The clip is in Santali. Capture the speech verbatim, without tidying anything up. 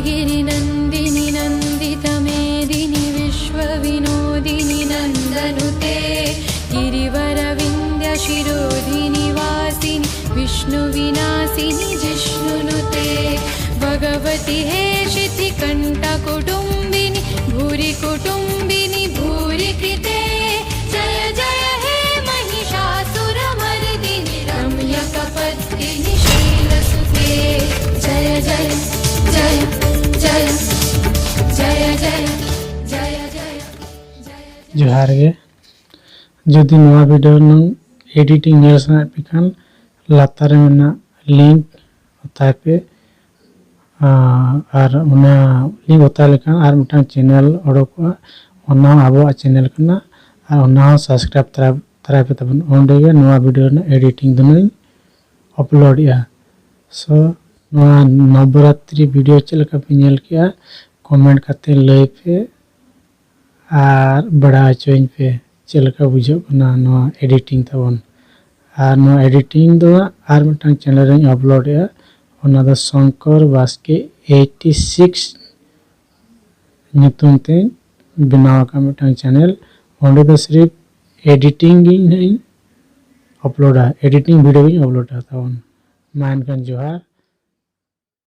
गिरिनन्दिनि नन्दितमेदिनि विश्वविनोदिनि नन्दनुते गिरिवरविन्द्यशिरोधिनि वासिनि विष्णुविनाशिनि जिष्णुनुते भगवति हे शितिकण्ठकुटुम्बिनि भूरि कुटुम्बिनि भूरि कृते जय जय हे महिषासुरमर्दिनि रम्यकपद्दिनि शीलसुते जय जय जय जय जय जय जय जय जय जय। ᱡᱚᱦᱟᱨ ᱜᱮ᱾ ᱡᱩᱫᱤ ᱱᱚᱣᱟ ᱵᱷᱤᱰᱤᱭᱳ ᱨᱮᱱᱟᱜ ᱮᱰᱤᱴᱤᱝ ᱧᱮᱞ ᱥᱟᱱᱟᱭᱮᱫ ᱯᱮ ᱠᱷᱟᱱ, ᱞᱟᱛᱟᱨ ᱨᱮ ᱢᱮᱱᱟᱜ ᱞᱤᱝᱠ ᱚᱛᱟᱭ ᱯᱮ᱾ ᱟᱨ ᱚᱱᱟ ᱞᱤᱝᱠ ᱚᱛᱟ ᱞᱮᱠᱷᱟᱱ ᱟᱨ ᱢᱤᱫᱴᱟᱝ ᱪᱮᱱᱮᱞ ᱚᱰᱚᱠᱚᱜᱼᱟ, ᱚᱱᱟ ᱦᱚᱸ ᱟᱵᱚᱣᱟᱜ ᱪᱮᱱᱮᱞ ᱠᱟᱱᱟ᱾ ᱟᱨ ᱚᱱᱟ ᱦᱚᱸ ᱥᱟᱵᱥᱠᱨᱟᱭᱤᱵ ᱛᱟᱨᱟᱭ ᱯᱮ ᱛᱟᱵᱚᱱ᱾ ᱚᱸᱰᱮ ᱜᱮ ᱱᱚᱣᱟ ᱵᱷᱤᱰᱤᱭᱳ ᱨᱮᱱᱟᱜ ᱮᱰᱤᱴᱤᱝ ᱫᱚ ᱱᱟᱜ ᱤᱧ ᱟᱯᱞᱳᱰᱮᱜᱼᱟ᱾ ᱥᱳ ᱱᱚᱣᱟ ᱱᱚᱵᱚᱨᱟᱛᱨᱤ ᱵᱷᱤᱰᱤᱭᱳ ᱪᱮᱫ ᱞᱮᱠᱟ ᱯᱮ ᱧᱮᱞ ᱠᱮᱜᱼᱟ, ᱠᱚᱢᱮᱱᱴ ᱠᱟᱛᱮ ᱞᱟᱹᱭ ᱯᱮ ᱟᱨ ᱵᱟᱲᱟᱭ ᱦᱚᱪᱚᱧ ᱯᱮ ᱪᱮᱫ ᱞᱮᱠᱟ ᱵᱩᱡᱷᱟᱹᱜ ᱠᱟᱱᱟ ᱱᱚᱣᱟ ᱮᱰᱤᱴᱤᱝ ᱛᱟᱵᱚᱱ᱾ ᱟᱨ ᱱᱚᱣᱟ ᱮᱰᱤᱴᱤᱝ ᱫᱚ ᱟᱨ ᱢᱤᱫᱴᱟᱝ ᱪᱮᱱᱮᱞ ᱨᱮᱧ ᱟᱯᱞᱳᱰᱮᱜᱼᱟ, ᱚᱱᱟ ᱫᱚ ᱥᱚᱝᱠᱚᱨ ᱵᱟᱥᱠᱮ ᱮᱭᱤᱴᱤ ᱥᱤᱠᱥ ᱧᱩᱛᱩᱢ ᱛᱮᱧ ᱵᱮᱱᱟᱣ ᱟᱠᱟᱫ ᱢᱤᱫᱴᱟᱝ ᱪᱮᱱᱮᱞ᱾ ᱚᱸᱰᱮ ᱫᱚ ᱥᱤᱨᱤᱯ ᱮᱰᱤᱴᱤᱝ ᱜᱤᱧ ᱱᱟᱜ ᱤᱧ ᱟᱯᱞᱳᱰᱟ, ᱮᱰᱤᱴᱤᱝ ᱵᱷᱤᱰᱤᱭᱳ ᱜᱤᱧ ᱟᱯᱞᱳᱰᱟ ᱛᱟᱵᱚᱱ᱾ ᱢᱟ ᱮᱱᱠᱷᱟᱱ ᱡᱚᱦᱟᱨ᱾